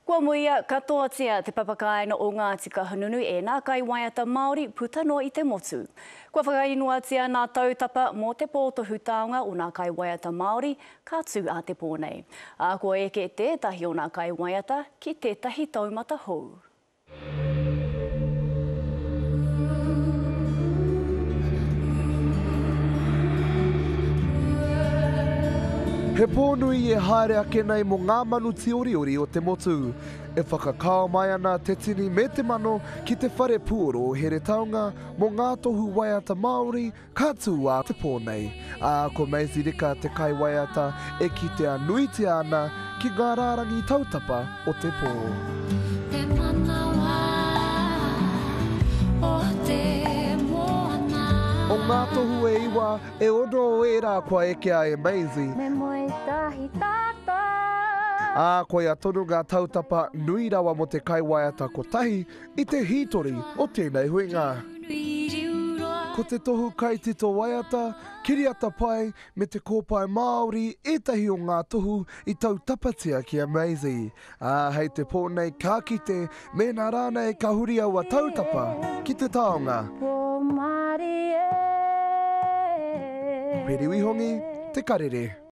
Kua muia katoatia te papakāinga o Ngāti Kahungunu e nā kaiwaiata Māori puta noa i te motu. Kua whakainoatia nā tautapa mō te pō tohu taonga o nā kaiwaiata Māori ka tū ā te pō nei. Ā, kua eke tētahi o nā kaiwaiata ki tētahi taumata hou. He pō nui e haere ake nei mō ngā manu tīoriori o te motu. E whakakao mai ana te tini me te mano ki te whare puoro o Heretaunga mō ngā tohu waiata Māori Ka tū ā te pō nei, ā, ko Maisie Rika te kaiwaiata e kitea nuitia ana ki ngā rārangi tautapa o te pō. Te manawa o te moana. O ngā tohu e iwa, e ono o ērā kua ekea e Maisie. Me moe tahi tātou. Ā, koia tonu ngā tautapa nui rawa mō te kaiwaiata kotahi i te hītori o tēnei huinga. Ko te tohu kaitito waiata, kiriata pai me te kōpae Māori ētahi o ngā tohu i tautapatia ki a Maisie, ā, hei te pō nei ka kite mēnā rānei ka huri aua tautapa ki te taonga. Peri Wihongi, Te Karere.